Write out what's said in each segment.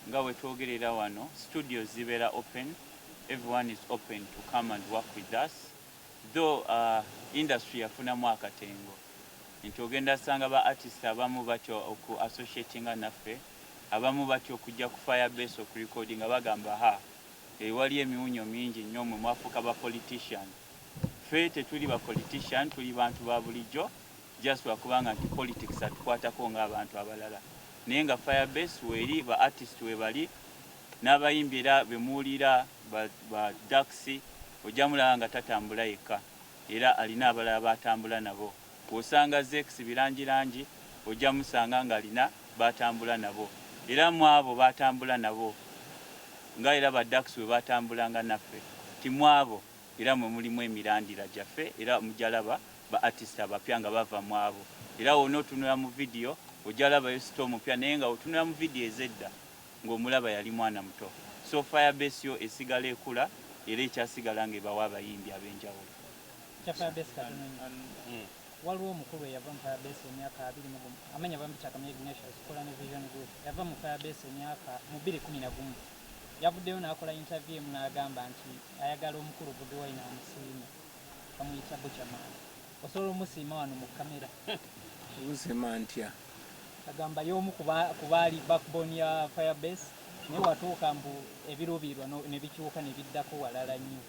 Nga bwe twogerera wano, studios zibeera open, everyone is open to come and work with us. Though industry yafunamu akatengo nti ogenda sanga ba artist abamu batya oku associatinga naffe, abamu batya okujja ku Fire Base oku recordinga, bagamba ha waliyo emiwunyo mingi nnyo, mwe mwafuuka ba politician. Ffe tetuli ba politician, tuli bantu ba bulijjo, just lwakubanga nti politics atukwatako ng'abantu abalala. Naye nga Fire Base weeri, ba artist webali, n'abayimbi era bemuwulira ba Dax, ojja mulaba nga tatambula yekka, era alina abalala b'atambula nabo. Bw'osanga Zex Bilangilangi ojja musanga ng'alina b'atambula nabo, era mu abo b'atambula nabo nga era ba Dax bwe batambulanga naffe, nti mu abo era mwe mulimu emirandira gyaffe, era mujja laba ba artist abapya nga bava mu abo. Era w'onootunula mu vidiyo ojja labayo star omupya, naye nga otunula mu vidiyo ez'edda ng'omulaba yali mwana muto. So Fire Base yo esigala ekula era ekyasigala ng'ebawa abayimbi ab'enjawulo. Kya Fire Base katono nnyo. Waliwo omukulu eyava mu Fire Base emyaka 21, amanya bampita Kamya Ignatius, kola ne Vision Group, yava mu Fire Base emyaka mu 2011. Yavuddeyo n'akola interview emu n'agamba nti ayagala omukulu Bobi Wine amusiime, bamuyita Butcherman. Osobola omusiima wano mu kamera? Omusiima ntya? Agamba y'omu ku baali backbone ya Fire Base, naye watuuka mbu ebiruubirirwa ne bikyuka ne biddako walala nnyo,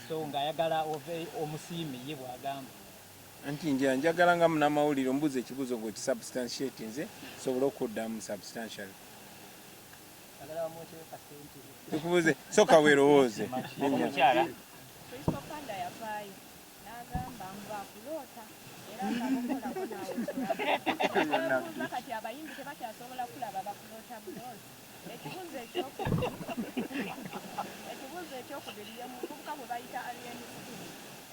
so ng'ayagala omusiime ye bw'agamba. Anti nja njagala nga munamawulire ombuuza ekibuuzo ng'okisubstantiate nze nsobole okuddamu substantially. Tukubuuze, soka weerowooze. Omukyala. Crisco Panda yavaayo n'agamba mbu akuloota era asaba okukolako naawe tulabe. Twebuuza kati abayimbi tebakyasobola kulaba bakuloota buloozi. Ekibuuzo ekyokubiri, ekibuuzo ekyokubiri ye muvubuka gwe bayita Alien Skin.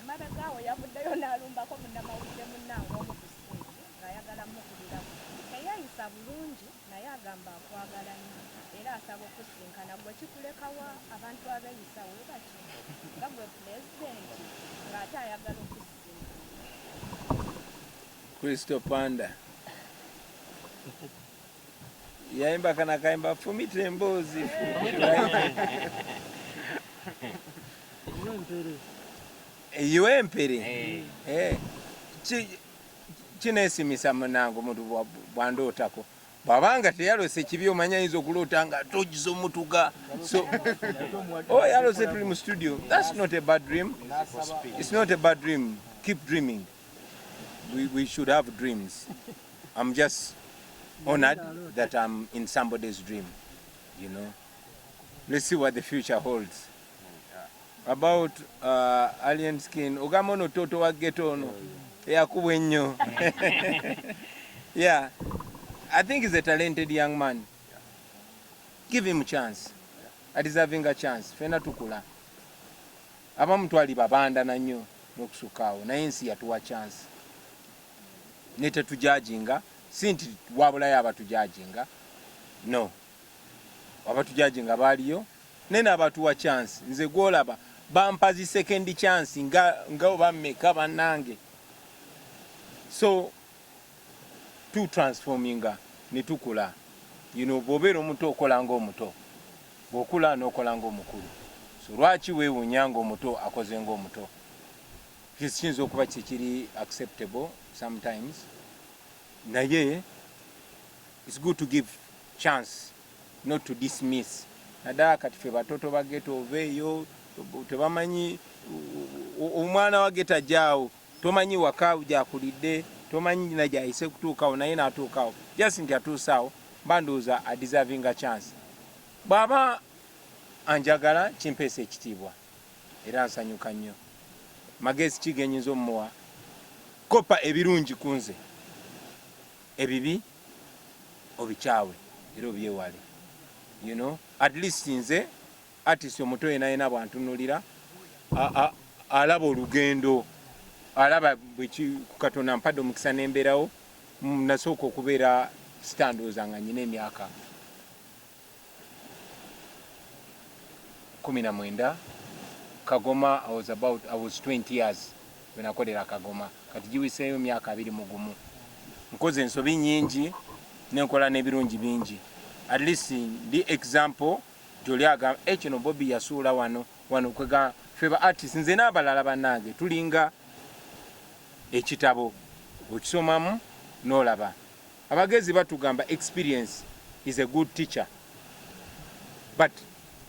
Emabega awo yavuddeyo n'alumbako munnamawulire munnange omu ku siteegi ng'ayagala mukubirako. Teyeeyisa bulungi naye agamba akwagala nnyo era asaba okusisinkana. Gwe kikulekawa abantu abeeyisa we batyo nga gwe pulezidenti ng'ate ayagala okusisinkana? Crystal Panda yayimba kana kayimba fumita emboozi. Eyiwe empere. Eh. Kineesimisa munange omuntu bwandootako, bw'abanga teyalose kibi, omanya ayinza okuloota nga togiza omutuga. So oh, yalose tuli mu studio, that's not a bad dream. It's not a bad dream. Keep dreaming. We should have dreams. I'm just honored that I'm in somebody's dream. Let's see what the future holds. About Alien Skin, ogamba ono toto wa ghetto ono eyakubwa ennyo. Yeah, I think he's a talented young man. Give him a chance. Adeserving a chance. Fena tukula, abamu twali babandana nnyo n'okusukka awo, naye ensi yatuwa chance ne tetujudginga. Si nti wabulayo abatujudginga, no, abatujudginga baaliyo, naye n'abatuwa chance. Nze gwolaba bampa zi second chance nga oba mmeka bannange. So tutransforminga ne tukula. Bw'obeera omuto okola ng'omuto, bw'okula n'okola ng'omukulu. So lwaki weewuunya ng'omuto akoze ng'omuto? Kiyinza okuba kikiri acceptable sometimes, naye it's good to give chance, not to dismiss, naddala kati ffe batoto ba ghetto. Oveeyo tebamanyi omwana wa ghetto ajjaawo, tomanyi waka gyakulidde, tomanyi na gyayise kutuukawo, naye n'atuukawo. Just nti atuusaawo, mba ndowooza adeservinga chance. Bw'aba anjagala, kimpeesa ekitiibwa era nsanyuka nnyo. Magezi ki genyinza omumuwa? Kopa ebirungi ku nze, ebibi obikyawe era obyewale. At least nze artist omuto yena yena bwantunulira alaba olugendo, alaba bweki Katonda mpadde omukisa nembeerawo. Nasooka okubeera star ndowooza nga nyina emyaka 19. Kagoma, I was 20 years bwenakolera Kagoma. Kati giwiseeyo myaka 21. Nkoze ensobi nyingi, nenkola n'ebirungi bingi. At least ndi example nti oli agamba e kino Bobi yasuula wano wano. Kwega ffe ba artist, nze n'abalala bannange, tulinga ekitabo, okisomamu n'olaba. Abagezi batugamba experience is a good teacher, but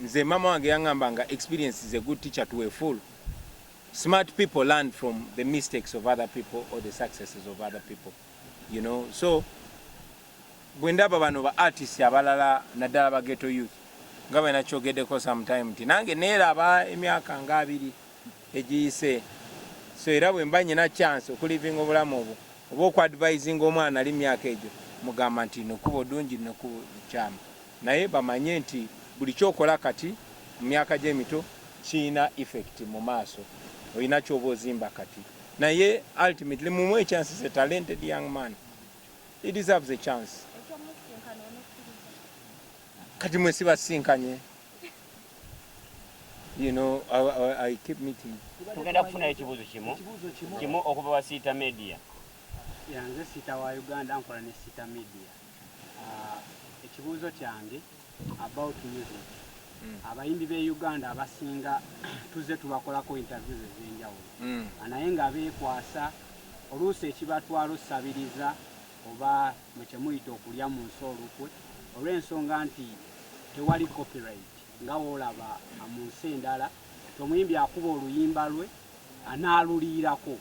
nze mama wange yaŋŋamba nga experience is a good teacher to a fool. Smart people learn from the mistakes of other people or the successes of other people. So bwe ndaba bano ba artist abalala, naddala ba ghetto youth, nga bwe nakyogeddeko sometime nti nange neeraba emyaka nga 20 egiyise. So era bwe mba nyina chance okulivinga obulamu obwo oba okuadvisinga omwana ali myaka egyo, mugamba nti nokuba odungi, nokuba kyama, naye bamanye nti buli kyokola kati mu myaka gy'emito kiyina effect mu maaso, olina kyoba ozimba kati. Naye ultimately mumuwe chance. Is a talented young man, he deserves a chance. Ekyomusinkano onokkiriza? Kati mwe sibasinkanye. I keep meeting. Tugenda kufunayo ekibuuzo kimu. Ekibuuzo kimu. Kimu okuva wa Siita Media. Yanze Siita wa Uganda, nkola ne Siita Media. Ekibuuzo kyange about music. Abayimbi b'e Uganda abasinga tuzze tubakolako interviews ez'enjawulo, naye nga beekwasa oluusi ekibatwala osabiriza oba mwe kyemuyita okulya mu nsi olukwe, olw'ensonga nti tewali copyright nga woolaba mu nsi endala ti omuyimbi akuba oluyimba lwe anaaluliirako.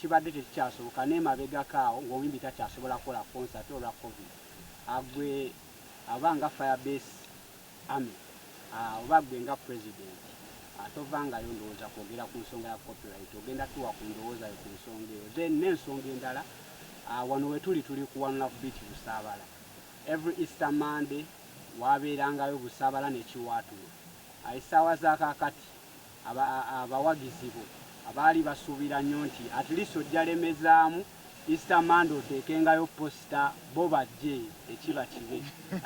Kibadde tekikyasoboka n'emabegako awo ng'omuyimbi takyasobola kukola concert olwa COVID. Gwe aba nga Firebase Army, oba gwe nga president, tovangayo ndowooza kwogera ku nsonga ya copyright, ogenda tuwa ku ndowooza yo ku nsonga eyo. Then n'ensonga endala, wano we tuli, tuli ku One Love Beach Busaabala. Every Easter Monday wabeerangayo Busaabala n'ekiwaatulo. Essaawa za kaakati abawagizi bo abaali basuubira nnyo nti at least ojja lemezaamu Easter Monday oteekengayo poster bo bajje ekiba kibe.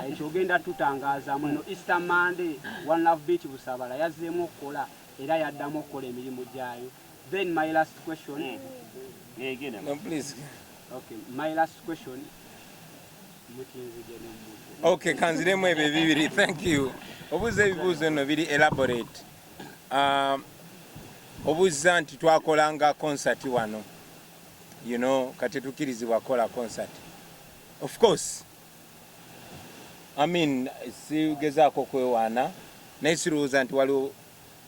Ekyo ogenda tutangaazamu eno Easter Monday One Love Beach Busaabala yazzeemu okukola era yaddamu okukola emirimu gyayo? Then my last question. Negenda. No, please. Okay, my last question, mukinzige nemumutwe. Okay, kanziremu ebyo ebibiri. Thank you. Obuuza ebibuuzo nno biri elaborate. Obuuza nti twakolanga concert wano, kati tukirizibwa kukola concert. Of course, I mean, sigezaako kwewaana, naye sirowooza nti waliwo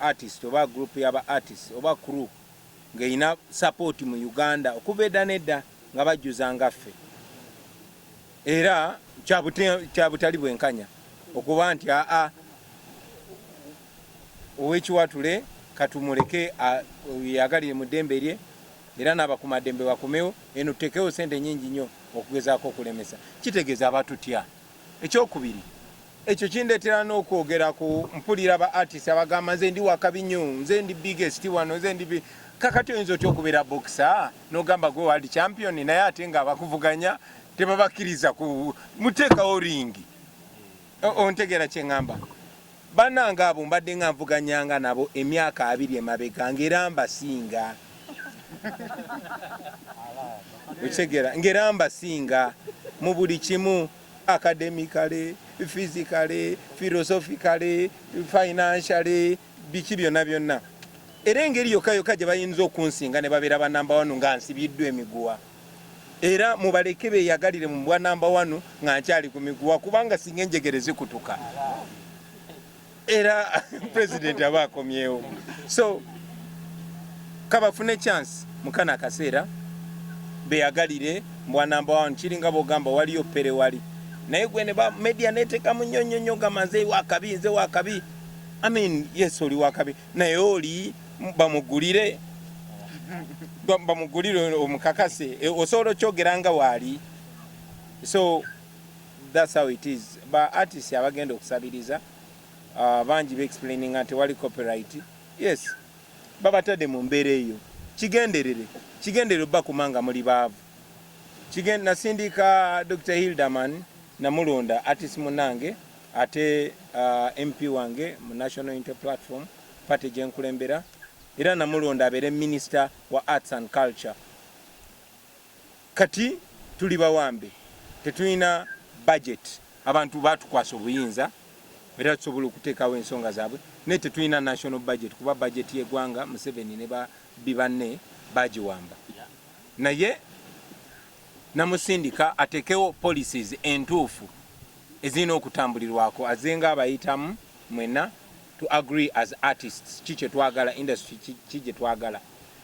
artist oba group y'aba artist oba crew ng'erina support mu Uganda okuva edda nedda nga bajjuza ngaffe. Era kyabutali bwenkanya okuba nti aa ow'ekiwatule katumuleke yagalire mu ddembe lye, era n'abakumaddembe bakomewo eno tuteekewo sente nyingi nnyo okugezaako okulemesa. Kitegeeza abatutya. Ekyokubiri, ekyo kindeetera n'okwogera ku mpulira ba artist abagamba nze ndi wakabi nnyo, nze ndi biggest wano, nze ndi kakati oyinza otya okubeera boxer n'ogamba gwe world champion, naye ate nga abakuvuganya tebabakkiriza ku muteekawo ring? Ontegeera kye ŋŋamba? Bannange, abo mbadde nga nvuganyanga nabo emyaka 20 emabega, ng'era mbasinga. Okitegeera? Ng'era mbasinga mu buli kimu, academically, physically, philosophically, financially, biki byonna byonna. Era engeri yokka yokka gye bayinza okunsinga ne babeera ba number one nga nsibiddwa emiguwa. Era mubaleke beeyagalire mu bwa number one nga nkyali ku miguwa, kubanga singa enjegere zikutuka era president aba akomyewo. So kabafune chance mukana akaseera beyagalire mbwa number one. Kiringa bwogamba waliyo pere wali naye gwe ne ba media neteekamu nnyo nnyo nnyo, gamba nze wakabi, nze wakabi. I mean, yes, oli wakabi, naye oli bamugulire, bamugulire omukakase. Osobola okyogera nga waali. So that's how it is. Ba artist abagenda okusabiriza, bangi beexplaininga nti wali copyright. Yes, babatadde mu mbeera eyo kigenderere, kigenderere bakuma nga muli baavu. Nasindika Dr Hilderman, namulonda artist munange ate MP wange mu National Unity Platform Party gyenkulembera, era namulonda abeere minister wa arts and culture. Kati tuli bawambe, tetulina budget. Abantu batukwasa obuyinza era tusobola okuteekawo ensonga zaabwe, naye tetulina national budget kuba budget y'eggwanga Museveni ne babbi banne bagiwamba. Naye namusindika ateekewo policies entuufu ezirina okutambulirwako, azenga abayitamu mwenna to agree as artists ki kyetwagala, industry ki gyetwagala.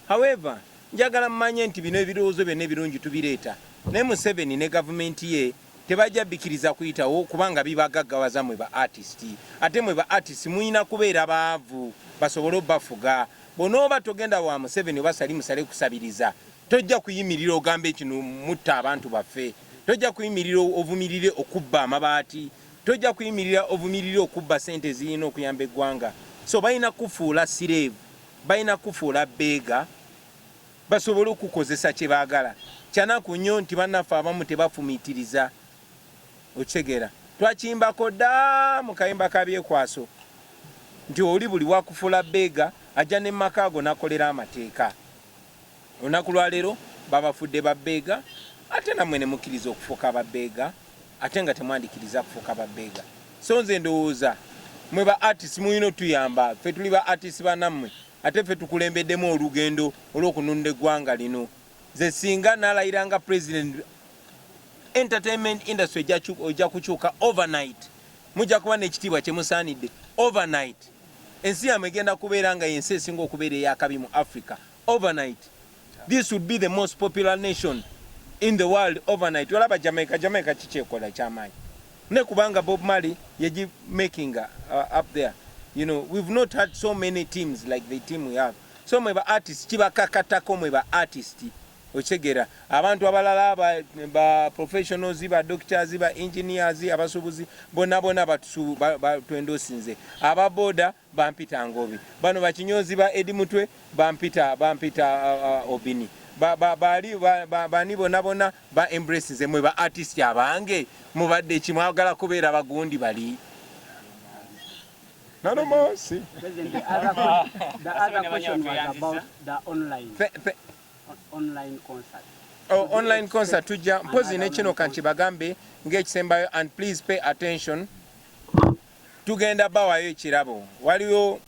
However, njagala mumanye nti bino ebirowoozo byonna ebirungi tubireeta, naye Museveni ne gavumenti ye tebajja bikiriza kuyitawo kubanga bibagaggawaza mwe ba artist. Ate mwe ba artist muyina kubeera baavu basobole obafuga. Bwonooba togenda wa Museveni oba Salim Saleh kusabiriza, tojja kuyimirira ogambe kino mutta abantu baffe, tojja kuyimirira ovumirire okubba amabaati, tojja kuyimirira ovumirire okubba sente ezirina okuyamba eggwanga. So balina kufuula slave, balina kufuula beggar basobole okukozesa kye baagala. Kyanaku nnyo nti bannaffe abamu tebafumiitiriza. Okitegeera? Twakiyimbako dda mu kayimba ka Byekwaso nti oli buli wakufuula beggar ajja ne mu maka go n'akolera amateeka. Olunaku lwa leero babafudde ba beggar ate nammwe ne mukkiriza okufuuka ba beggar ate nga temwandikiriza kufuuka ba beggar. So nze ndowooza mwe ba artists mulina otuyamba, ffe tuli ba artists banammwe ate ffe tukulembeddemu olugendo olw'okununula eggwanga lino. Nze singa nalayira nga president, entertainment industry ejja kukyuka overnight. Mujja kuba n'ekitiibwa kye musaanidde overnight. Ensi yammwe egenda kubeera nga y'ensi esinga okubeera ey'akabi mu Africa overnight. This would be the most popular nation in the world overnight. Olaba Jamaica, Jamaica kikyekola ekyamaanyi ne kubanga Bob Marley yegi making up there. You know, we've not had so many teams like the team we have. So mwe ba artists kibakakatako mwe ba artist. Okitegeera, abantu abalala ba, ba professionals, ba doctors, ba engineers, abasuubuzi bonna bonna batwendosinze. Aba boda bampita Ngobi, bano bakinyoozi ba Eddie Mutwe bampita bampita Obini, bali bani bonna bonna ba embrace nze. Mwe ba artist abange mubadde ki? Mwagala kubeera bagundi bali nanomosi. President, the other question was about the online concert. Oh, online concert tujja mpozi ne kino kankibagambe ng'ekisembayo, and please pay attention. Tugenda bawayo ekirabo. Waliwo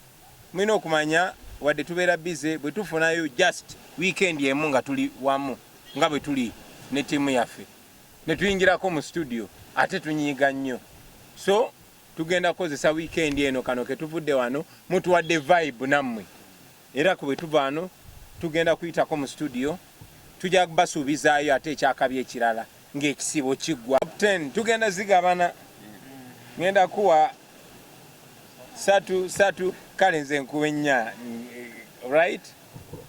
mulina okumanya wadde tubeera busy, bwe tufunayo just weekend emu nga tuli wamu nga bwe tuli ne ttiimu yaffe ne tuyingirako mu studio, ate tunyiiga nnyo. So tugenda kukozesa weekend eno, kano ke tuvudde wano mutuwadde vibe nammwe, era ku bwe tuva wano tugenda kuyitako mu studio, tujja basuubizaayo ate ekyakabi ekirala ng'ekisibo kiggwa. 10 tugenda zigabana, ngenda kuwa satu satu, kale nze nkuwa ennya, right?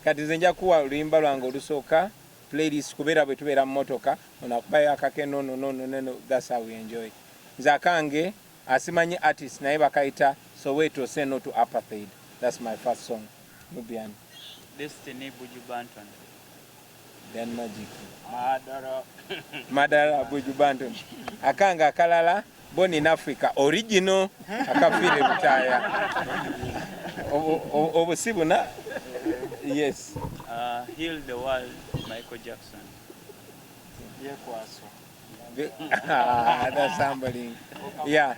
Kati nze nja kuwa oluyimba lwange olusooka, playlist, kubeera bwe tubeera mu motoka onakubayo akake. No, no, no, no, no, no. That's how we enjoy. Nze akange asimanyi artist naye bakayita Soweto Say No to Apartheid. That's my first song. Nubian. Destiny, Buju Banton. Dan Magic. Madara. Madara, Buju Banton. Akanga akalala, Born in Africa original, akafiire Lutaaya. Obusibuna, yes. Heal the World, Michael Jackson. Byekwaso. Ah, that's humbling. Yeah.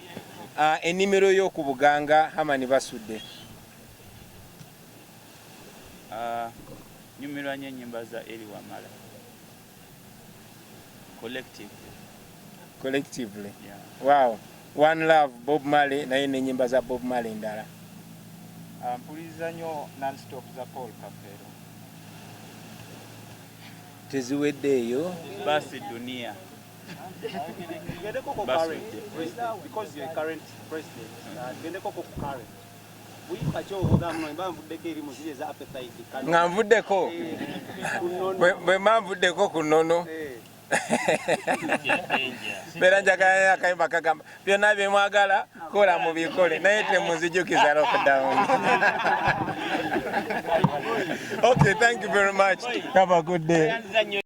Ennimiro y'oku Buganga, Hamani Basudde. Nyumirwa nnyo ennyimba za Elly Wamala collectively. Collectively. Yeah. Wow. One Love, Bob Marley, naye n'ennyimba za Bob Marley endala. Ah, mpuliriza nnyo Nonstop za Paul Kafeero. Teziweddeeyo. Basi Dunia. Tugendeko ku Basudde. current president, because you're a current president. Tugendeko ku current. Buyimba ki obugambo mba nvuddeko eri mu ziri eza apartheid kano? Nga nvuddeko. Ku nnono. Bwe mba nvuddeko ku nnono. Beera njagala akayimba kagamba byonna bye mwagala kola mubikole, naye temunzijukiza lockdown. Okay, thank you very much. Have a good day.